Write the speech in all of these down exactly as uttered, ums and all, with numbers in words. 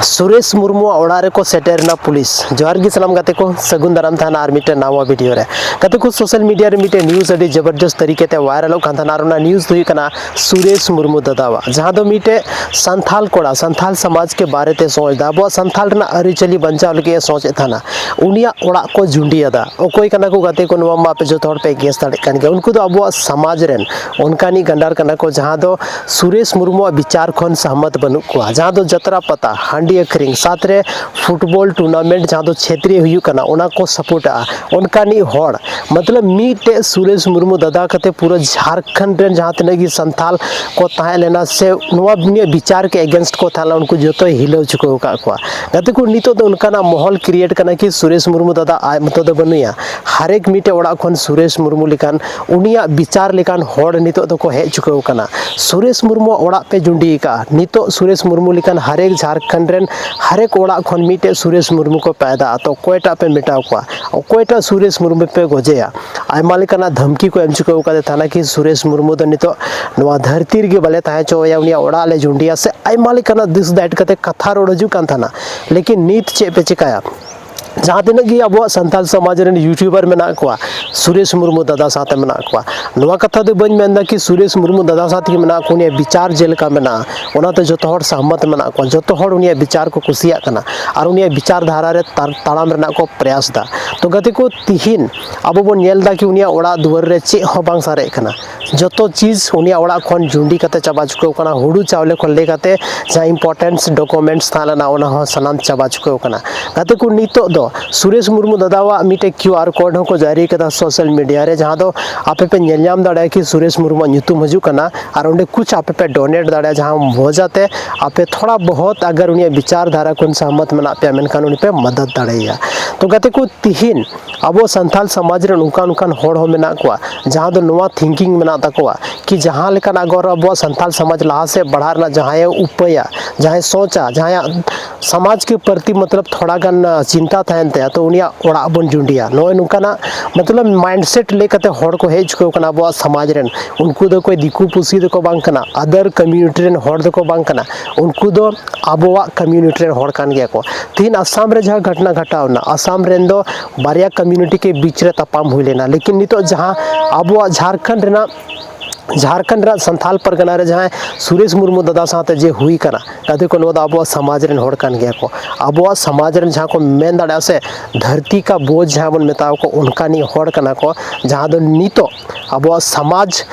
ᱥᱩᱨᱮᱥ ᱢᱩᱨᱢᱩᱣᱟᱜ ᱚᱲᱟᱜ ᱨᱮᱠᱚ ᱥᱮᱴᱮᱨ ᱮᱱᱟ ᱯᱩᱞᱤᱥ᱾ ᱡᱚᱦᱟᱨ ᱜᱮ ᱥᱟᱱᱟᱢ ᱜᱟᱛᱮ ᱠᱚ, ᱥᱟᱹᱜᱩᱱ ᱫᱟᱨᱟᱢ ᱛᱟᱦᱮᱱᱟ ᱟᱨ ᱢᱤᱫᱴᱮᱱ ᱱᱟᱣᱟ ᱵᱷᱤᱰᱤᱭᱳ ᱨᱮ᱾ ᱜᱟᱛᱮ ᱠᱚ, ᱥᱳᱥᱟᱞ ᱢᱤᱰᱤᱭᱟ ᱨᱮ ᱢᱤᱫᱴᱮᱱ ᱱᱤᱭᱩᱡᱽ ᱟᱹᱰᱤ ᱡᱚᱵᱚᱨᱡᱚᱥᱛ ᱛᱟᱹᱨᱤᱠᱟ ᱛᱮ ᱵᱷᱟᱭᱨᱟᱞᱚᱜ ᱠᱟᱱ ᱛᱟᱦᱮᱱᱟ, ᱟᱨ ᱚᱱᱟ ᱱᱤᱭᱩᱡᱽ ᱫᱚ ᱦᱩᱭᱩᱜ ᱠᱟᱱᱟ ᱥᱩᱨᱮᱥ ᱢᱩᱨᱢᱩ ᱫᱟᱫᱟᱣᱟᱜ, ᱡᱟᱦᱟᱸ ᱫᱚ ᱢᱤᱫᱴᱮᱡ ᱥᱟᱱᱛᱷᱟᱞ ᱠᱚᱲᱟ, ᱥᱟᱱᱛᱷᱟᱞ ᱥᱚᱢᱟᱡᱽ ᱠᱮ ᱵᱟᱨᱮ ᱛᱮ ᱥᱚᱪ ᱮᱫᱟ, ᱟᱵᱚᱣᱟᱜ ᱥᱟᱱᱛᱷᱟᱞ ᱨᱮᱱᱟᱜ ᱟᱹᱨᱤᱪᱟᱹᱞᱤ ᱵᱟᱧᱪᱟᱣ ᱞᱟᱹᱜᱤᱫ ᱮ ᱥᱚᱪ ᱮᱫ ᱛᱟᱦᱮᱱᱟ᱾ ᱩᱱᱤᱭᱟᱜ ᱚᱲᱟᱜ ᱠᱚ ᱡᱩᱸᱰᱤᱭᱟᱫᱟ᱾ ᱚᱠᱚᱭ ᱠᱟᱱᱟ ᱠᱚ ᱜᱟᱛᱮ ᱠᱚ, ᱱᱚᱣᱟ ᱢᱟ ᱟᱯᱮ ᱡᱚᱛᱚ ᱦᱚᱲ ᱯᱮ ᱜᱮᱥ ᱫᱟᱲᱮᱭᱟᱜ ᱠᱟᱱ ᱜᱮᱭᱟ᱾ ᱩᱱᱠᱩ ᱫᱚ ᱟᱵᱚᱣᱟᱜ ᱥᱚᱢᱟᱡᱽ ᱨᱮᱱ ᱚᱱᱠᱟᱱᱤᱡ ᱜᱟᱱᱰᱟᱨ ᱠᱟᱱᱟ ᱠᱚ, ᱡᱟᱦᱟᱸ ᱫᱚ ᱥᱩᱨᱮᱥ ᱢᱩᱨᱢᱩᱣᱟᱜ ᱵᱤᱪᱟᱨ ᱠᱷᱚᱱ ᱥᱚᱦᱢᱚᱛ ᱵᱟᱹᱱᱩᱜ ᱠᱚᱣᱟ, ᱡᱟᱦᱟᱸ ᱫᱚ ᱡᱟᱛᱨᱟ ᱯᱟᱛᱟ, ᱦᱟᱺᱰᱤ ᱟᱹᱠᱷᱨᱤᱧ, ᱥᱟᱛ ᱨᱮ ᱯᱷᱩᱴᱵᱚᱞ ᱴᱩᱨᱱᱟᱢᱮᱱᱴ ᱡᱟᱦᱟᱸ ᱫᱚ ᱪᱷᱮᱛᱨᱤ ᱦᱩᱭᱩᱜ ᱠᱟᱱᱟ, ᱚᱱᱟ ᱠᱚ ᱥᱟᱯᱳᱨᱴᱟᱜᱼᱟ᱾ ᱚᱱᱠᱟᱱᱤᱡ ᱦᱚᱲ, ᱢᱚᱛᱞᱚᱵ ᱢᱤᱫᱴᱮᱡ ᱥᱩᱨᱮᱥ ᱢᱩᱨᱢᱩ ᱫᱟᱫᱟ ᱠᱟᱛᱮ ᱯᱩᱨᱟᱹ ᱡᱷᱟᱲᱠᱷᱚᱸᱰ ᱨᱮᱱ ᱡᱟᱦᱟᱸ ᱛᱤᱱᱟᱹᱜ ᱜᱮ ᱥᱟᱱᱛᱷᱟᱞ ᱠᱚ ᱛᱟᱦᱮᱸ ᱞᱮᱱᱟ ᱥᱮ ᱱᱚᱣᱟ ᱩᱱᱤᱭᱟᱜ ᱵᱤᱪᱟᱨ ᱠᱮ ᱮᱜᱮᱱᱥᱴ ᱠᱚ ᱛᱟᱦᱮᱸ ᱞᱮᱱᱟ, ᱩᱱᱠᱩ ᱡᱚᱛᱚᱭ ᱦᱤᱞᱟᱹᱣ ᱪᱩᱠᱟᱹᱣ ᱟᱠᱟᱫ ᱠᱚᱣᱟ᱾ ᱜᱟᱛᱮ ᱠᱚ, ᱱᱤᱛᱚᱜ ᱫᱚ ᱚᱱᱠᱟᱱᱟᱜ ᱢᱚᱦᱚᱞ ᱠᱨᱤᱭᱮᱴ ᱠᱟᱱᱟ ᱠᱤ ᱥᱩᱨᱮᱥ ᱢᱩᱨᱢᱩ ᱫᱟᱫᱟ ᱟᱡ ᱢᱚᱛᱚ ᱫᱚ ᱵᱟᱹᱱᱩᱭᱟ᱾ ᱦᱟᱨᱮᱠ ᱢᱤᱫᱴᱮᱡ ᱚᱲᱟᱜ ᱠᱷᱚᱱ ᱥᱩᱨᱮᱥ ᱢᱩᱨᱢᱩ ᱞᱮᱠᱟᱱ, ᱩᱱᱤᱭᱟᱜ ᱵᱤᱪᱟᱨ ᱞᱮᱠᱟᱱ ᱦᱚᱲ ᱱᱤᱛᱚᱜ ᱫᱚᱠᱚ ᱦᱮᱡ ᱪᱩᱠᱟᱹᱣ ᱟᱠᱟᱱᱟ᱾ ᱥᱩᱨᱮᱥ ᱢᱩᱨᱢᱩᱣᱟᱜ ᱚᱲᱟᱜ ᱯᱮ ᱡᱩᱸᱰᱤ ᱟᱠᱟᱫᱼᱟ᱾ ᱱᱤᱛᱚᱜ ᱥᱩᱨᱮᱥ ᱢᱩᱨᱢᱩ ᱞᱮᱠᱟᱱ ᱦᱟᱨᱮᱠ ᱡᱷᱟᱨᱠᱷᱚᱸᱰ ᱨᱮᱱ ᱦᱟᱨᱮᱠ ᱚᱲᱟᱜ ᱠᱷᱚᱱ ᱢᱤᱫᱴᱮᱡ ᱥᱩᱨᱮᱥ ᱢᱩᱨᱢᱩ ᱠᱚ ᱯᱟᱭᱫᱟᱜᱼᱟ᱾ ᱛᱚ ᱚᱠᱚᱭᱴᱟᱜ ᱯᱮ ᱢᱮᱴᱟᱣ ᱠᱚᱣᱟ? ᱚᱠᱚᱭᱴᱟᱜ ᱥᱩᱨᱮᱥ ᱢᱩᱨᱢᱩ ᱯᱮ ᱜᱚᱡᱮᱭᱟ? ᱟᱭᱢᱟ ᱞᱮᱠᱟᱱᱟᱜ ᱫᱷᱟᱢᱠᱤ ᱠᱚ ᱮᱢ ᱪᱩᱠᱟᱹᱣ ᱟᱠᱟᱫᱮ ᱛᱟᱦᱮᱱᱟ ᱠᱤ ᱥᱩᱨᱮᱥ ᱢᱩᱨᱢᱩ ᱫᱚ ᱱᱤᱛᱚᱜ ᱱᱚᱣᱟ ᱫᱷᱟᱹᱨᱛᱤ ᱨᱮᱜᱮ ᱵᱟᱞᱮ ᱛᱟᱦᱮᱸ ᱦᱚᱪᱚ ᱟᱭᱟ, ᱩᱱᱤᱭᱟᱜ ᱚᱲᱟᱜ ᱞᱮ ᱡᱩᱸᱰᱤᱭᱟ, ᱥᱮ ᱟᱭᱢᱟ ᱞᱮᱠᱟᱱᱟᱜ ᱫᱤᱥ ᱫᱟᱭᱤᱴ ᱠᱟᱛᱮ ᱠᱟᱛᱷᱟ ᱨᱚᱲ ᱦᱤᱡᱩᱜ ᱠᱟᱱ ᱛᱟᱦᱮᱱᱟ᱾ ᱞᱮᱠᱤᱱ ᱱᱤᱛ ᱪᱮᱫ ᱯᱮ ᱪᱮᱠᱟᱭᱟ? ᱡᱟᱦᱟᱸ ᱛᱤᱱᱟᱹᱜ ᱜᱮ ᱟᱵᱚᱣᱟᱜ ᱥᱟᱱᱛᱟᱲ ᱥᱚᱢᱟᱡᱽ ᱨᱮᱱ ᱭᱩᱴᱩᱵᱟᱨ ᱢᱮᱱᱟᱜ ᱠᱚᱣᱟ, ᱥᱩᱨᱮᱥ ᱢᱩᱨᱢᱩ ᱫᱟᱫᱟ ᱥᱟᱶᱛᱮ ᱢᱮᱱᱟᱜ ᱠᱚᱣᱟ᱾ ᱱᱚᱣᱟ ᱠᱟᱛᱷᱟ ᱫᱚ ᱵᱟᱹᱧ ᱢᱮᱱᱫᱟ ᱠᱤ ᱥᱩᱨᱮᱥ ᱢᱩᱨᱢᱩ ᱫᱟᱫᱟ ᱥᱟᱶ ᱛᱮᱜᱮ ᱢᱮᱱᱟᱜ ᱠᱚᱣᱟ, ᱩᱱᱤᱭᱟᱜ ᱵᱤᱪᱟᱨ ᱡᱮᱞᱮᱠᱟ ᱢᱮᱱᱟᱜᱼᱟ, ᱚᱱᱟᱛᱮ ᱡᱚᱛᱚ ᱦᱚᱲ ᱥᱚᱦᱢᱚᱛ ᱢᱮᱱᱟᱜ ᱠᱚᱣᱟ, ᱡᱚᱛᱚ ᱦᱚᱲ ᱩᱱᱤᱭᱟᱜ ᱵᱤᱪᱟᱨ ᱠᱚ ᱠᱩᱥᱤᱭᱟᱜ ᱠᱟᱱᱟ ᱟᱨ ᱩᱱᱤᱭᱟᱜ ᱵᱤᱪᱟᱨ ᱫᱷᱟᱨᱟ ᱨᱮ ᱛᱟᱲ-, ᱛᱟᱲᱟᱢ ᱨᱮᱱᱟᱜ ᱠᱚ ᱯᱨᱚᱭᱟᱥ ᱫᱟ᱾ ᱛᱚ ᱜᱟᱛᱮ ᱠᱚ, ᱛᱤᱦᱤᱧ ᱟᱵᱚ ᱵᱚᱱ ᱧᱮᱞ ᱮᱫᱟ ᱠᱤ ᱩᱱᱤᱭᱟᱜ ᱚᱲᱟᱜ ᱫᱩᱣᱟᱹᱨ ᱨᱮ ᱪᱮᱫ ᱦᱚᱸ ᱵᱟᱝ ᱥᱟᱨᱮᱡ ᱠᱟᱱᱟ᱾ ᱡᱚᱛᱚ ᱪᱤᱡᱽ ᱩᱱᱤᱭᱟᱜ ᱚᱲᱟᱜ ᱠᱷᱚᱱ ᱡᱩᱸᱰᱤ ᱠᱟᱛᱮ ᱪᱟᱵᱟ ᱪᱩᱠᱟᱹᱣ ᱠᱟᱱᱟ᱾ ᱦᱩᱲᱩ ᱪᱟᱣᱞᱮ ᱠᱷᱚᱱ ᱞᱟᱹᱭ ᱠᱟᱛᱮ ᱡᱟᱦᱟᱸ ᱤᱢᱯᱚᱨᱴᱮᱱᱥ ᱰᱚᱠᱩᱢᱮᱱᱴᱥ ᱛᱟᱦᱮᱸ ᱞᱮᱱᱟ, ᱚᱱᱟ ᱦᱚᱸ ᱥᱟᱱᱟᱢ ᱪᱟᱵᱟ ᱪᱩᱠᱟᱹᱣ ᱠᱟᱱᱟ᱾ ᱜᱟᱛᱮ ᱠᱚ, ᱱᱤᱛᱚᱜ ᱫᱚ ᱥᱩᱨᱮᱥ ᱢᱩᱨᱢᱩ ᱫᱟᱫᱟᱣᱟᱜ ᱢᱤᱫᱴᱮᱡ ᱠᱤᱭᱩ ᱟᱨ ᱠᱳᱰ ᱦᱚᱸᱠᱚ ᱡᱟᱹᱨᱤ ᱠᱟᱫᱟ ᱥᱳᱥᱟᱞ ᱢᱤᱰᱤᱭᱟ ᱨᱮ, ᱡᱟᱦᱟᱸ ᱫᱚ ᱟᱯᱮ ᱯᱮ ᱧᱮᱞ ᱧᱟᱢ ᱫᱟᱲᱮᱭᱟᱜᱼᱟ ᱠᱤ ᱥᱩᱨᱮᱥ ᱢᱩᱨᱢᱩᱣᱟᱜ ᱧᱩᱛᱩᱢ ᱦᱤᱡᱩᱜ ᱠᱟᱱᱟ ᱟᱨ ᱚᱸᱰᱮ ᱠᱩᱪ ᱟᱯᱮ ᱯᱮ ᱰᱚᱱᱮᱴ ᱫᱟᱲᱮᱭᱟᱜᱼᱟ, ᱡᱟᱦᱟᱸ ᱵᱷᱚᱡᱟ ᱛᱮ ᱟᱯᱮ ᱛᱷᱚᱲᱟ ᱵᱚᱦᱚᱛ ᱟᱜᱟᱨ ᱩᱱᱤᱭᱟᱜ ᱵᱤᱪᱟᱨ ᱫᱷᱟᱨᱟ ᱠᱷᱚᱱ ᱥᱚᱦᱢᱚᱛ ᱢᱮᱱᱟᱜ ᱯᱮᱭᱟ, ᱢᱮᱱᱠᱷᱟᱱ ᱩᱱᱤ ᱯᱮ ᱢᱚᱫᱚᱫ ᱫᱟᱲᱮᱭᱟᱭᱟ᱾ ᱛᱚ ᱜᱟᱛᱮ ᱠᱚ, ᱛᱤᱦᱤᱧ ᱟᱵᱚ ᱥᱟᱱᱛᱟᱲ ᱥᱚᱢᱟᱡᱽ ᱨᱮ ᱱᱚᱝᱠᱟ ᱱᱚᱝᱠᱟᱱ ᱦᱚᱲ ᱦᱚᱸ ᱢᱮᱱᱟᱜ ᱠᱚᱣᱟ, ᱡᱟᱦᱟᱸ ᱫᱚ ᱱᱚᱣᱟ ᱛᱷᱤᱝᱠᱤᱝ ᱢᱮᱱᱟᱜ ᱛᱟᱠᱚᱣᱟ ᱠᱤ ᱡᱟᱦᱟᱸ ᱞᱮᱠᱟᱱᱟᱜ ᱜᱚᱨ ᱟᱵᱚᱣᱟᱜ ᱥᱟᱱᱛᱟᱲ ᱥᱚᱢᱟᱡᱽ ᱞᱟᱦᱟ ᱥᱮᱫ ᱵᱟᱲᱦᱟᱜ ᱨᱮᱱᱟᱜ ᱡᱟᱦᱟᱸᱭ ᱮ ᱩᱯᱟᱹᱭᱟ, ᱡᱟᱦᱟᱸᱭ ᱥᱚᱪᱟ, ᱡᱟᱦᱟᱸᱭᱟᱜ ᱥᱚᱢᱟᱡᱽ ᱠᱮ ᱯᱨᱚᱛᱤ ᱢᱚᱛᱞᱚᱵ ᱛᱷᱚᱲᱟ ᱜᱟᱱ ᱪᱤᱱᱛᱟ ᱛᱟᱦᱮᱱ ᱛᱟᱭᱟ, ᱛᱚ ᱩᱱᱤᱭᱟᱜ ᱚᱲᱟᱜ ᱵᱚᱱ ᱡᱩᱸᱰᱤᱭᱟ᱾ ᱱᱚᱜᱼᱚᱭ ᱱᱚᱝᱠᱟᱱᱟᱜ ᱢᱚᱛᱞᱚᱵ mindset ᱞᱟᱹᱭ ᱠᱟᱛᱮ ᱦᱚᱲ ᱠᱚ ᱦᱮᱡ ᱪᱩᱠᱟᱹᱣ ᱠᱟᱱᱟ ᱟᱵᱚᱣᱟᱜ ᱥᱚᱢᱟᱡᱽ ᱨᱮᱱ᱾ ᱩᱱᱠᱩ ᱫᱚ ᱚᱠᱚᱭ ᱫᱤᱠᱩ ᱯᱩᱥᱤ ᱫᱚᱠᱚ ᱵᱟᱝ ᱠᱟᱱᱟ, other community ᱨᱮᱱ ᱦᱚᱲ ᱫᱚᱠᱚ ᱵᱟᱝ ᱠᱟᱱᱟ, ᱩᱱᱠᱩ ᱫᱚ ᱟᱵᱚᱣᱟᱜ community ᱨᱮᱱ ᱦᱚᱲ ᱠᱟᱱ ᱜᱮᱭᱟ ᱠᱚ᱾ ᱛᱤᱦᱤᱧ ᱟᱥᱟᱢ ᱨᱮ ᱡᱟᱦᱟᱸ ᱜᱷᱚᱴᱱᱟ ᱜᱷᱚᱴᱟᱣ ᱮᱱᱟ, ᱟᱥᱟᱢ ᱨᱮᱱ ᱫᱚ ᱵᱟᱨᱭᱟ community ᱠᱮ ᱵᱤᱪ ᱨᱮ ᱛᱟᱯᱟᱢ ᱦᱩᱭ ᱞᱮᱱᱟ, ᱞᱮᱠᱤᱱ ᱱᱤᱛᱚᱜ ᱡᱟᱦᱟᱸ ᱟᱵᱚᱣᱟᱜ ᱡᱷᱟᱲᱠᱷᱚᱸᱰ ᱨᱮᱱᱟᱜ ᱡᱷᱟᱲᱠᱷᱚᱸᱰ ᱨᱮᱱᱟᱜ ᱥᱟᱱᱛᱟᱞ ᱯᱟᱨᱜᱟᱱᱟ ᱨᱮ ᱡᱟᱦᱟᱸᱭ ᱥᱩᱨᱮᱥ ᱢᱩᱨᱢᱩ ᱫᱟᱫᱟ ᱥᱟᱶᱛᱮ ᱡᱮ ᱦᱩᱭ ᱠᱟᱱᱟ, ᱜᱟᱛᱮ ᱠᱚ, ᱱᱚᱣᱟ ᱫᱚ ᱟᱵᱚᱣᱟᱜ ᱥᱚᱢᱟᱡᱽ ᱨᱮᱱ ᱦᱚᱲ ᱠᱟᱱ ᱜᱮᱭᱟ ᱠᱚ᱾ ᱟᱵᱚᱣᱟᱜ ᱥᱚᱢᱟᱡᱽ ᱨᱮᱱ ᱡᱟᱦᱟᱸ ᱠᱚ ᱢᱮᱱ ᱫᱟᱲᱮᱭᱟᱜᱼᱟ ᱥᱮ, ᱫᱷᱟᱹᱨᱛᱤ ᱠᱟ ᱵᱳᱡᱽ ᱡᱟᱦᱟᱸ ᱵᱚᱱ ᱢᱮᱛᱟᱣ ᱠᱚ, ᱚᱱᱠᱟᱱᱤᱡ ᱦᱚᱲ ᱠᱟᱱᱟ ᱠᱚ, ᱡᱟᱦᱟᱸ ᱫᱚ ᱱᱤᱛᱚᱜ ᱟᱵᱚᱣᱟᱜ ᱥᱚᱢᱟᱡᱽ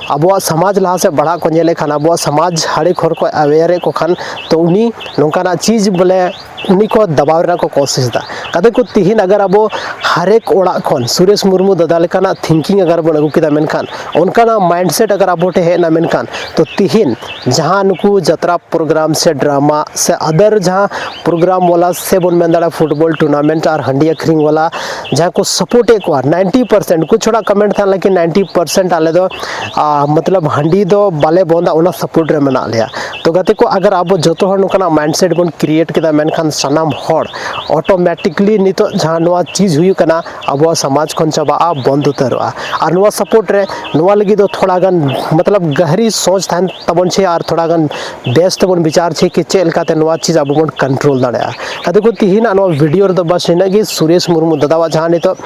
ᱟᱵᱚᱣᱟᱜ ᱥᱚᱢᱟᱡᱽ ᱞᱟᱦᱟ ᱥᱮᱫ ᱵᱟᱲᱦᱟᱜ ᱠᱚ ᱧᱮᱞᱮᱫ ᱠᱷᱟᱱ, ᱟᱵᱚᱣᱟᱜ ᱥᱚᱢᱟᱡᱽ ᱦᱟᱲᱮ ᱦᱚᱲ ᱠᱚ ᱟᱣᱮᱭᱟᱨᱮᱫ ᱠᱚ ᱠᱷᱟᱱ, ᱛᱚ ᱩᱱᱤ ᱱᱚᱝᱠᱟᱱᱟᱜ ᱪᱤᱡᱽ ᱵᱚᱞᱮ ᱩᱱᱤ ᱠᱚ ᱫᱟᱵᱟᱣ ᱨᱮᱱᱟᱜ ᱠᱚ ᱠᱳᱥᱤᱥ ᱮᱫᱟ᱾ ᱜᱟᱛᱮ ᱠᱚ, ᱛᱤᱦᱤᱧ ᱟᱜᱟᱨ ᱟᱵᱚ ᱦᱟᱨᱮᱠ ᱚᱲᱟᱜ ᱠᱷᱚᱱ ᱥᱩᱨᱮᱥ ᱢᱩᱨᱢᱩ ᱫᱟᱫᱟ ᱞᱮᱠᱟᱱᱟᱜ thinking ᱟᱜᱟᱨ ᱵᱚᱱ ᱟᱹᱜᱩ ᱠᱮᱫᱟ, ᱢᱮᱱᱠᱷᱟᱱ ᱚᱱᱠᱟᱱᱟᱜ mindset ᱟᱜᱟᱨ ᱟᱵᱚ ᱴᱷᱮᱱ ᱦᱮᱡ ᱮᱱᱟ, ᱢᱮᱱᱠᱷᱟᱱ ᱛᱚ ᱛᱤᱦᱤᱧ ᱡᱟᱦᱟᱸ ᱱᱩᱠᱩ ᱡᱟᱛᱨᱟ program ᱥᱮ drama ᱥᱮ other ᱡᱟᱦᱟᱸ program ᱣᱟᱞᱟ ᱥᱮ ᱵᱚᱱ ᱢᱮᱱ ᱫᱟᱲᱮᱭᱟᱜᱼᱟ football tournament ᱟᱨ ᱦᱟᱺᱰᱤ ᱟᱹᱠᱷᱨᱤᱧ ᱣᱟᱞᱟ ᱡᱟᱦᱟᱸ ᱠᱚ support ᱮᱫ ᱠᱚᱣᱟ, ninety percent, ᱠᱩᱪ ᱛᱷᱚᱲᱟ comment ᱛᱟᱦᱮᱱ ᱞᱟᱹᱜᱤᱫ, ninety percent ᱟᱞᱮ ᱫᱚ ᱟ, ᱢᱚᱛᱞᱚᱵ ᱦᱟᱺᱰᱤ ᱫᱚ ᱵᱟᱞᱮ ᱵᱚᱱᱫᱟ, ᱚᱱᱟ support ᱨᱮ ᱢᱮᱱᱟᱜ ᱞᱮᱭᱟ᱾ ᱛᱚ ᱜᱟᱛᱮ ᱠᱚ, ᱟᱜᱟᱨ ᱟᱵᱚ ᱡᱚᱛᱚ ᱦᱚᱲ ᱱᱚᱝᱠᱟᱱᱟᱜ mindset ᱵᱚᱱ create ᱠᱮᱫᱟ, ᱢᱮᱱᱠᱷᱟᱱ ᱥᱟᱱᱟᱢ ᱦᱚᱲ automatically ᱱᱤᱛᱚᱜ ᱡᱟᱦᱟᱸ ᱱᱚᱣᱟ ᱪᱤᱡᱽ ᱦᱩᱭᱩᱜ ᱠᱟᱱᱟ, ᱟᱵᱚᱣᱟᱜ ᱥᱚᱢᱟᱡᱽ ᱠᱷᱚᱱ ᱪᱟᱵᱟᱜᱼᱟ, ᱵᱚᱱᱫ ᱩᱛᱟᱹᱨᱚᱜᱼᱟ᱾ ᱟᱨ ᱱᱚᱣᱟ support ᱨᱮ ᱱᱚᱣᱟ ᱞᱟᱹᱜᱤᱫ ᱫᱚ ᱛᱷᱚᱲᱟ ᱜᱟᱱ ᱢᱚᱛᱞᱚᱵ ᱜᱟᱹᱦᱤᱨ ᱥᱳᱪ ᱛᱟᱦᱮᱱ ᱛᱟᱵᱚᱱ ᱪᱮ, ᱟᱨ ᱛᱷᱚᱲᱟ ᱜᱟᱱ ᱵᱮᱥ ᱛᱮᱵᱚᱱ ᱵᱤᱪᱟᱨ ᱪᱮ ᱠᱤ ᱪᱮᱫ ᱞᱮᱠᱟᱛᱮ ᱱᱚᱣᱟ ᱪᱤᱡᱽ ᱟᱵᱚ ᱵᱚᱱ control ᱫᱟᱲᱮᱭᱟᱜᱼᱟ᱾ ᱜᱟᱛᱮ ᱠᱚ, ᱛᱤᱦᱤᱧᱟᱜ ᱱᱚᱣᱟ video ᱨᱮᱫᱚ ᱵᱟᱥ ᱱᱤᱱᱟᱹᱜ ᱜᱮ᱾ ᱥᱩᱨᱮᱥ ᱢᱩᱨᱢᱩ ᱫᱟᱫᱟᱣᱟᱜ ᱡᱟᱦᱟᱸ ᱱᱤᱛᱚᱜ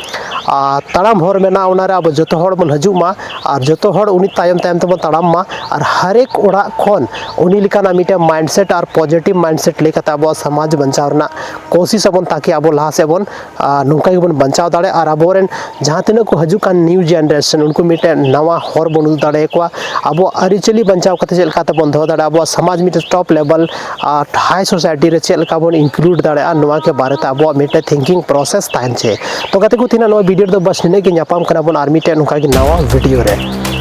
ᱟᱨ ᱛᱟᱲᱟᱢ ᱦᱚᱨ ᱢᱮᱱᱟᱜᱼᱟ, ᱚᱱᱟᱨᱮ ᱟᱵᱚ ᱡᱚᱛᱚ ᱦᱚᱲ ᱵᱚᱱ ᱦᱤᱡᱩᱜ ᱢᱟ ᱟᱨ ᱡᱚᱛᱚ ᱦᱚᱲ ᱩᱱᱤ ᱛᱟᱭᱚᱢ ᱛᱟᱭᱚᱢ ᱛᱮᱵᱚᱱ ᱛᱟᱲᱟᱢ ᱢᱟ᱾ ᱟᱨ ᱦᱟᱨᱮᱠ ᱚᱲᱟᱜ ᱠᱷᱚᱱ ᱩᱱᱤ ᱞᱮᱠᱟᱱᱟᱜ ᱢᱤᱫᱴᱮᱱ mindset ᱟᱨ positive mindset ᱞᱟᱹᱭ ᱠᱟᱛᱮ ᱟᱵᱚᱣᱟᱜ ᱥᱚᱢᱟᱡᱽ ᱵᱟᱧᱪᱟᱣ ᱨᱮᱱᱟᱜ ᱠᱳᱥᱤᱥ ᱟᱵᱚᱱ, ᱛᱟᱠᱤ ᱟᱵᱚ ᱞᱟᱦᱟ ᱥᱮᱫ ᱵᱚᱱ ᱟᱨ ᱱᱚᱝᱠᱟ ᱜᱮᱵᱚᱱ ᱵᱟᱧᱪᱟᱣ ᱫᱟᱲᱮᱭᱟᱜᱼᱟ᱾ ᱟᱨ ᱟᱵᱚᱨᱮᱱ ᱡᱟᱦᱟᱸ ᱛᱤᱱᱟᱹᱜ ᱠᱚ ᱦᱤᱡᱩᱜ ᱠᱟᱱ new generation, ᱩᱱᱠᱩ ᱢᱤᱫᱴᱮᱱ ᱱᱟᱣᱟ ᱦᱚᱨ ᱵᱚᱱ ᱩᱫᱩᱜ ᱫᱟᱲᱮᱭᱟᱠᱚᱣᱟ᱾ ᱟᱵᱚᱣᱟᱜ ᱟᱹᱨᱤᱪᱟᱹᱞᱤ ᱵᱟᱧᱪᱟᱣ ᱠᱟᱛᱮ ᱪᱮᱫ ᱞᱮᱠᱟ ᱛᱮᱵᱚᱱ ᱫᱚᱦᱚ ᱫᱟᱲᱮᱭᱟᱜᱼᱟ, ᱟᱵᱚᱣᱟᱜ ᱥᱚᱢᱟᱡᱽ ᱢᱤᱫᱴᱮᱱ top level ᱟᱨ high society ᱨᱮ ᱪᱮᱫ ᱞᱮᱠᱟ ᱵᱚᱱ include ᱫᱟᱲᱮᱭᱟᱜᱼᱟ, ᱱᱚᱣᱟ ᱠᱮ ᱵᱟᱨᱮ ᱛᱮ ᱟᱵᱚᱣᱟᱜ ᱢᱤᱫᱴᱮᱱ thinking process ᱛᱟᱦᱮᱱ ᱪᱮ᱾ ᱛᱚ ᱜᱟᱛᱮ ᱠᱚ, ᱛᱤᱦᱤᱧᱟᱜ ᱱᱚᱣᱟ video ᱨᱮᱫᱚ ᱵᱟᱥ ᱱᱤᱱᱟᱹᱜ ᱜᱮ᱾ ᱧᱟᱯᱟᱢ ᱠᱟᱱᱟ ᱵᱚᱱ ᱟᱨ ᱢᱤᱫᱴᱮᱱ ᱱᱚᱝᱠᱟ ᱜᱮ ᱱᱟᱣᱟ video ᱨᱮ᱾